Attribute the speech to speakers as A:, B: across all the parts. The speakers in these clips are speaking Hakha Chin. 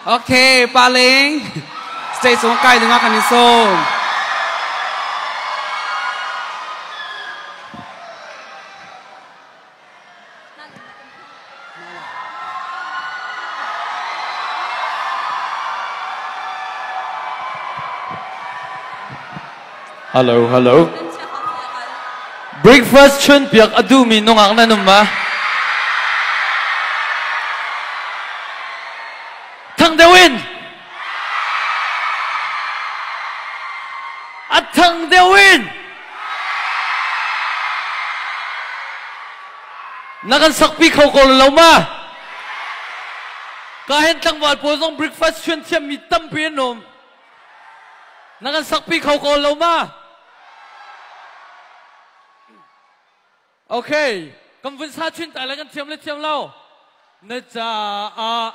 A: Okay, paling. Stage cung kai dingah kan in sawm.
B: Hello, hello. Breakfast chun piak a duhmi nungak nan um ma? Thang deuh in. A thang deuh in. Na kan sakpi kho ko lo ma? Ka hen tlangval pawl zong breakfast chuan thiammi tampi an um. Na kan sakpi kho ko lo ma? Okay, kan vun sa chin ta le kan thiam le thiam lo. Na caah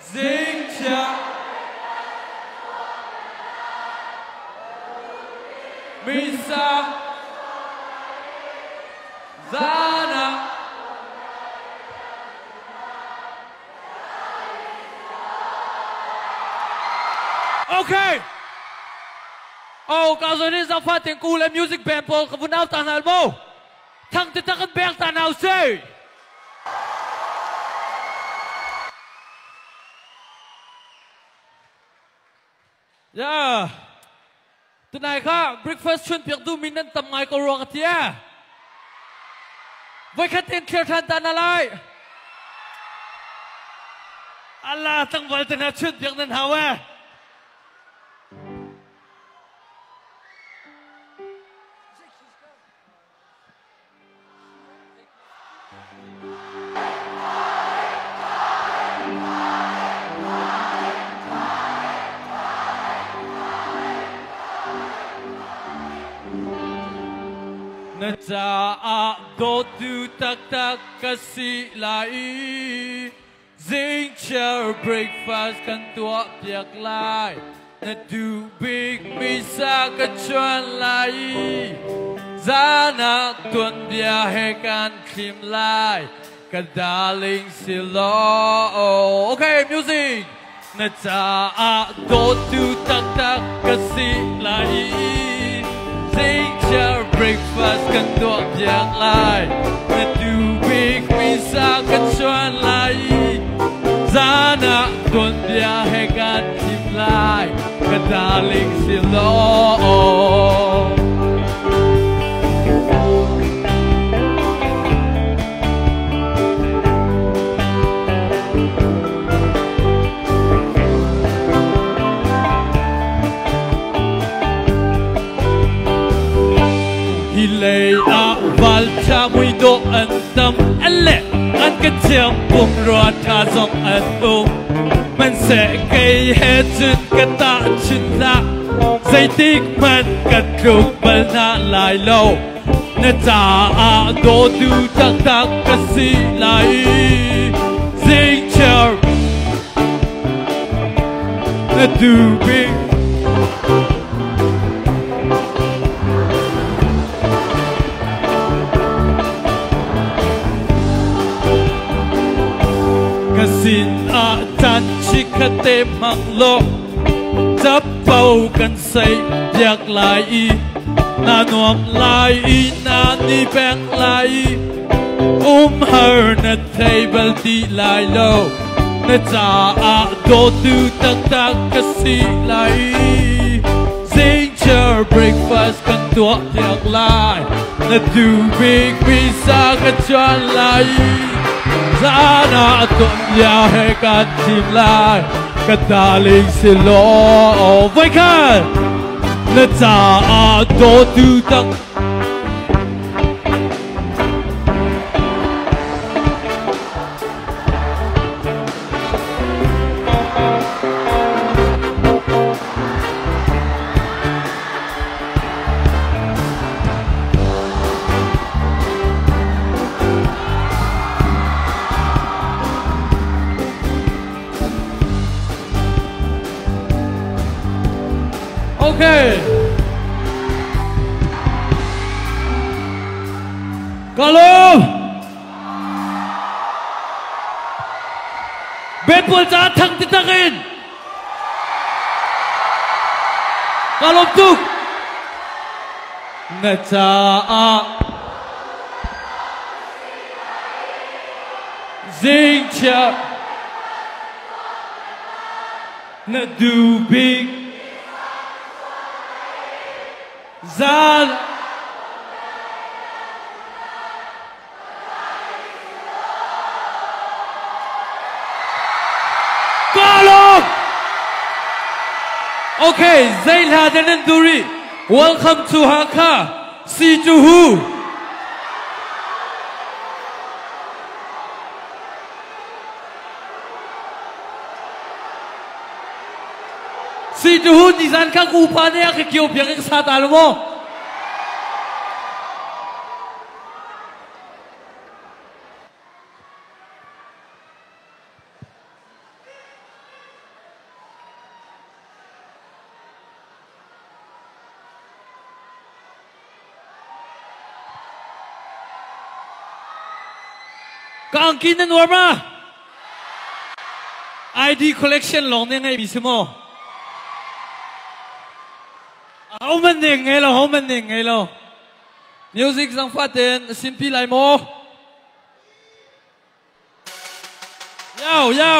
B: zingchia misa zana. Okay. Oh, ka zo ni zafa ten ku le music band pawl ka vun au ta hna mo. Thang te tak an bek ta nau se. Yeah. Tunai kha breakfast chun piak du min nan tam ngai ko ruang atia. Voi khat ten clear than ta na lai. Allah tlangval te hna chun piak nan hau eh. Na caah dawtu taktak ka si lai i zingchiar breakfast kan tuah piak lai. Na duh bik mi sa ka chuan lai i zan ah tuanbia he kan thlim lai. Ka darling si law. Okay, music. Na caah dawtu taktak ka si lai i zingchiar breakfast kan tuah piak lai. Na duh bik mi sa ka chuan lai i zan ah tuanbia he kan thim lai. Ka darling si law. Hi lei ah valtha muidawh an tam le an ka thiam pumrua ṭha zong an um. Hmanhseh kei he cun ka tahchun hlah, zeitik hmanh ka tluk bal hna lai lo. Na caah dawtu taktak ka si lai. Zingchiar na duh bik. Ka sin ah caan chikkhat te hmang law capo kan sei piak lai i na nuam lai i na ni peng lai i umhar na thei bal ti lai lo. Na caah dawtu taktak ka si lai. Zingchiar breakfast kan tuah piak lai. Na duh bik mi sa ka chuan lai. Zan ah tuanbia he kan thim lai. Ka darling si law. Voikhat na caah dawtu tak. Okay. Kalum. Band pawl caah thang taktak in ka lawm tuk. Na caah zingchiar na duh bik zan Ka lawm! Okay, zei hla dah nan duh rih? Welcome to Hakha. Si cu hu. Si cu hu nizan kha ku upa nih a ka kio piak i ka sa ta lo maw? Ka angki nan uar ma? ID collection lawng nih ngeimi si maw? Ahohmanh nih ngei lo, ahohmanh nih ngei lo. Music zangfah tein sinpi lai maw? Yo, yo.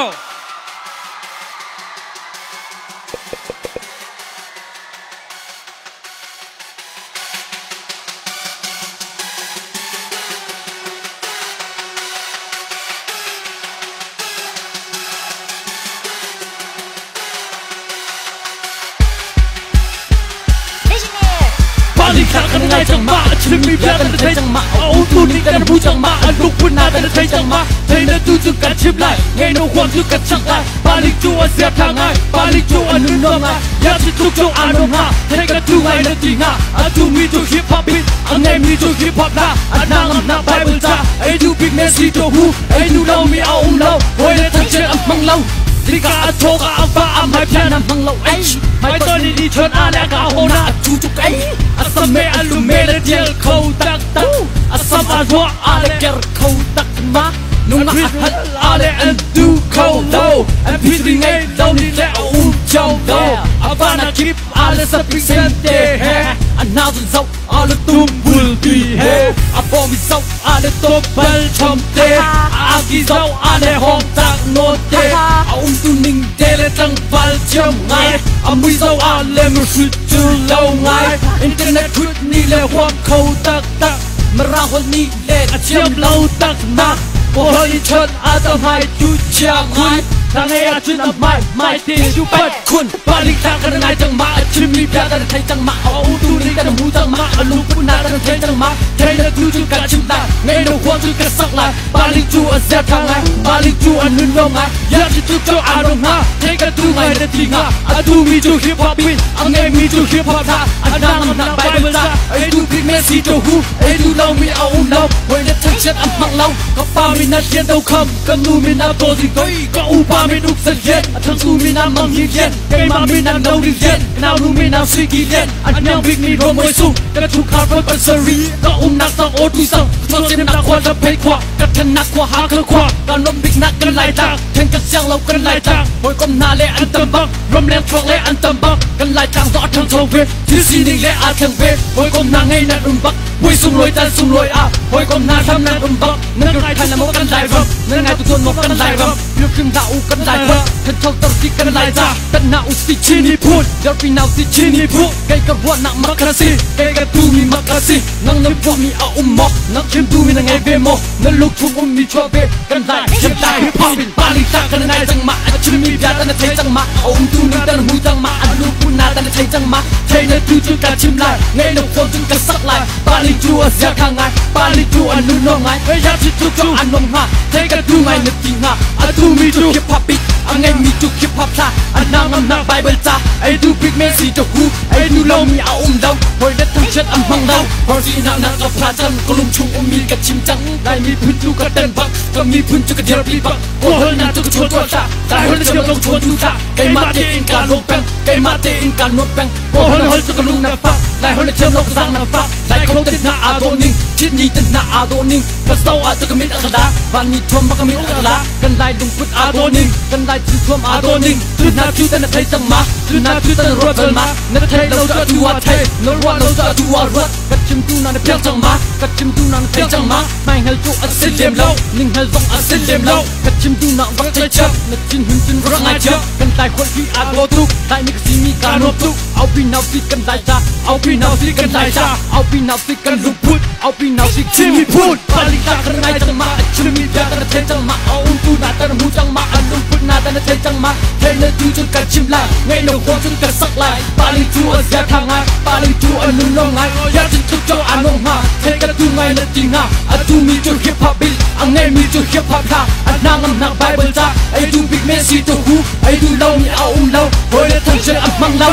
B: Pali thla kan ngai cang ma a chimmi bia kan thei cang ma a umtu ning kan hmu cang ma a lungput na kan thei cang ma thei na tu cu kan chim lai ngei no huam cu kan chang lai palik cu a zia tha ngai palik cu a nun nuam ngai ya si tuk cu a nom ha thei ka tu ngai na ti nga a tu mi cu hip hop beat a ngei mi cu hip hop la a na ngam na bible ca ei du big messi to hu ei nu lo mi a um lo hoi le thangchiat a hmang lo Lika a thaw ka a va a hmai phian a hmang lo ei hmai ton i ni chon a le ka ho na a cu tuk ei a sam me a lum me le tial kho tak tak a sam a ruah a le ker kho tak ma nung a hal a le an du kho lo an phitri ngei lo ni le a um chau lo a va na kip a le saping sen te he a nau zun zau a le tum bul pi he a bom zau a le top bal chom te a angki zau a le hong tak non te a um tu ning te le tlangval thiam ngai a mui zau a le mihrit cu lo ngai internet thut ni le huam kho tak tak mara hol ni le a thiam lo tak nak Kawl i chon a ta hmai tu chia ngai na ngei ahcun a hmai hmai te cu pat khun palik ta kan ngai cang ma a chimmi bia kan thei cang ma a utu ning kan hmu cang ma a lungput na kan thei cang ma thei na tu cu ka chim lai ngei no huang cu ka sak lai palik cu a zia tha ngai palik cu a nun lo ngai ya chi tu cu a dong nga thei ka tu ngai na ti nga a tu mi cu hip hop bin a ngei mi cu hip hop tha a nang na bible ca ei tu big messi to hu ei tu lo mi a um lo hoi le thangchiat a hmang lo ka pa min a lian do kham ka nu min a to ding toi ka upa min uk san lian a thangtu min a mang hi lian keimah min a no ri lian nau nu min a sui ki lian a hniang bik mi ro moi sung ka chungkhar phun pan sari ka umnak sang o tu sang ka sem nak khua la phei khua ka than nak khua ha kha khua ka nom bik nak kan lai tlang then ka siang lo kan lai tlang hoi kom na le an tam bak ram leng chuak le an tam bak kan lai tlang zo a thang cho ve thil sining le aa thleng ve hoi kom na ngei nan um bak pui sunglawi tan sunglawi ah hoi kom na hram nan um bak nan ngai than maw kan lai ram nan ngai tu tuan maw kan lai ram Pilgrim hlah u kan lai phun thancho tar ti kan lai ca tan na u si chini phun derpi nau si chini phu kei ka ruahnak mak ka si kei ka tu mi mak ka si nang na puah mi a um maw nang chim tu mi na ngei ve maw na lung chung um mi chuah ve kan lai chim lai hip hop in pali ta kan ngai cang ma a chim mi bia tan thei cang ma a um tu ning tan hu cang ma a lu pu na tan thei cang ma thei na tu cu ka chim lai ngei no phone cun ka sak lai pali cu a zia kha ngai pali cu a nu no ngai ya chi tu cu a nom hnga thei ka tu ngai na ti hnga a tu mi cu hip hop beat a ngei mi cu hip hop hla a na ngam nak bible ca ei tu big man si to hu ei nu lo mi a um lo hoi le thangchiat a hmang lo horsi na na ka pha cang ka lung chung um mi ka chim cang lai miphun cu ka tan bak ka miphun cu ka dirpi bak kawl na cu ka chuan tuan ta lai hol na siam lo chuan tu ta keimah tein ka lung peng keimah tein ka nuam peng kawl hol cu ka lung na fak lai hol na thiam lo ka zang na fak lai kho te na aa dawh ning.
A: Thit ni te hna aa dawh ning ka zoh ah cu ka mit a ka la van ni thuam ka mit a ka la kan lai lungput aa dawh ning kan lai thil thuam aa dawh ning cu hna cu na thei cang ma cu hna cu na ruat bal ma na thei lo cu atu ah thei na ruah lo cu atu ah ruat ka chimtu na na piang cang ma ka chimtu na na thei cang ma hmaihngal cu a si lem lo ninghngal zong a si lem lo ka chimtu na rak thei chiap na thin hun cun rak ngai chiap kan tlai khual hi aa daw tuk tlai ni ka simi kaa nuam tuk aupi nau si kan lai ca aupi nau si kan lai ca aupi nau si kan lungput aupi nau si Chin miphun palik ta kan ngai cang ma a chimmi bia kan thei cang ma a umtu na tan mu cang ma an lungput na tan thei cang ma thei le tu cun kan chim lai ngai lo ko cun kan sak lai paling cu a zia tha ngai paling cu a nun lo ngai ya cun tuk cho a nong ha thei ka tu ngai na ti nga a tu mi cu hip hop bil a ngai mi cu hip hop tha a hna ngam nak bible ca ei tu big man si tu hu ei du lo mi a um lo hoi le thang chen a hmang lo.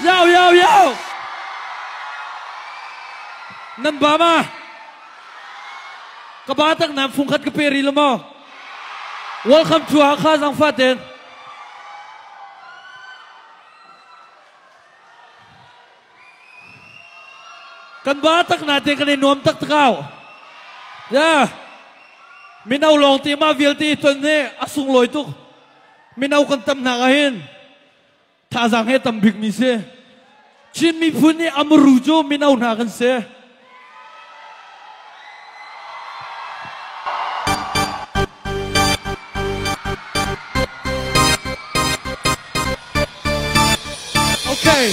B: Yo yo yo! Nan ba ma? Ka ba tak nan fung khat ka pe ri lo maw? Welcome to Hakha Zangfa ten. Kan ba tak na te kan i nuam tak takau. Ya. Mino lawng te ma vialte ton ne a sunglawi tuk. Mino kan tam hna ahhin thazaang he tam bik mi si. Chin miphun nih amuru cu mino hna kan si. Okay.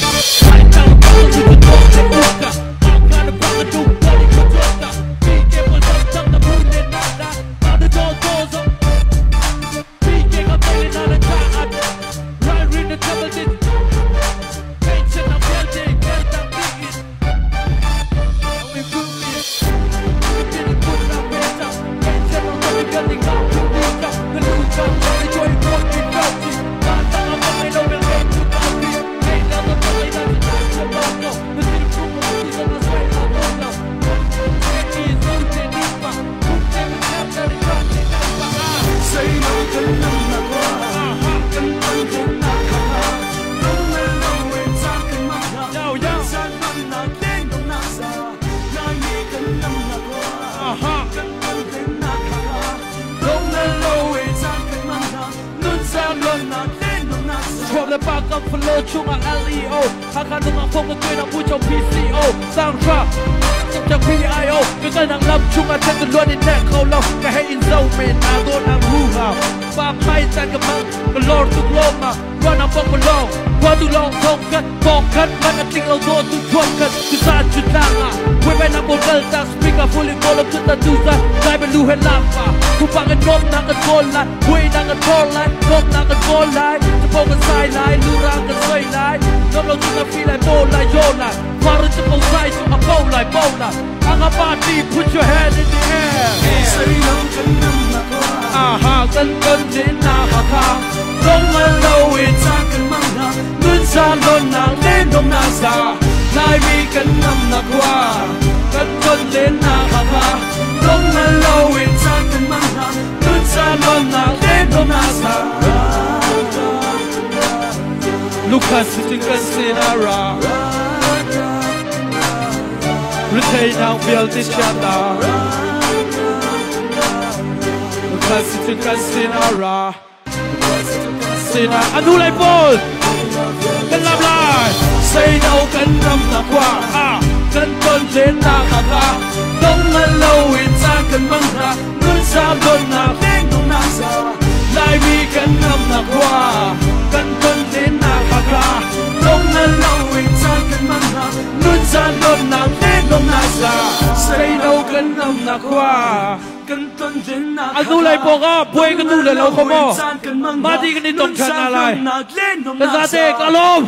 B: Chuak le pa kam falo chungah LEO Hakha nungak phong ka tuai nak Pu PCO Sang Hra Chak PIO Ka kal nang lam chungah chan tu luan in nek kho lo ka he in zo men na do nang hu hao pa pai chan ka mang ka lor tu lo ma ruan nang bok ka long qua tu long thong kat bong kat man a tling lo do tu thuam kat tu sa chu tlang a quay bay nang bol kal ta speaker fully volume tu ta tu sa lai ben lu he lam pa ku pang en nom nang ka gol lai hui nang ka thor lai nom nang ka gol lai tu po ka sai lai lu rang ka soi lai nom lo tu ka fi lai bo lai yo lai Faru tu po sai tu a bo lai bo lai Anga party put your hand in the air. Aha kan kan din na ha kha Dong an lo in sa kan mang na Nun sa lon na len dong na sa Lai mi kan nam na kwa Kan kan len na ha kha Dong an lo in sa kan mang na Nun sa lon na len dong na sa Lucas sitting kan sinara Rethei nang vialte chiata Lucas sitting kan sinara Sina anu lai paul kan lam lai Say no kan ram na kwa kan ton len na kha kha Dong an lo in sa kan mang na Nun sa lon na leng dong na sa Lai mi kan ram na kwa kan ton len na kha kha Dong an lo in sa kan mang na Nun sa lon na leng dong na sa Say no kan ram na kwa Anu lai pok ah buai ka nu le lo kho maw Mah ti kan i tong ṭhan hna lai. Kan zate ka lawm.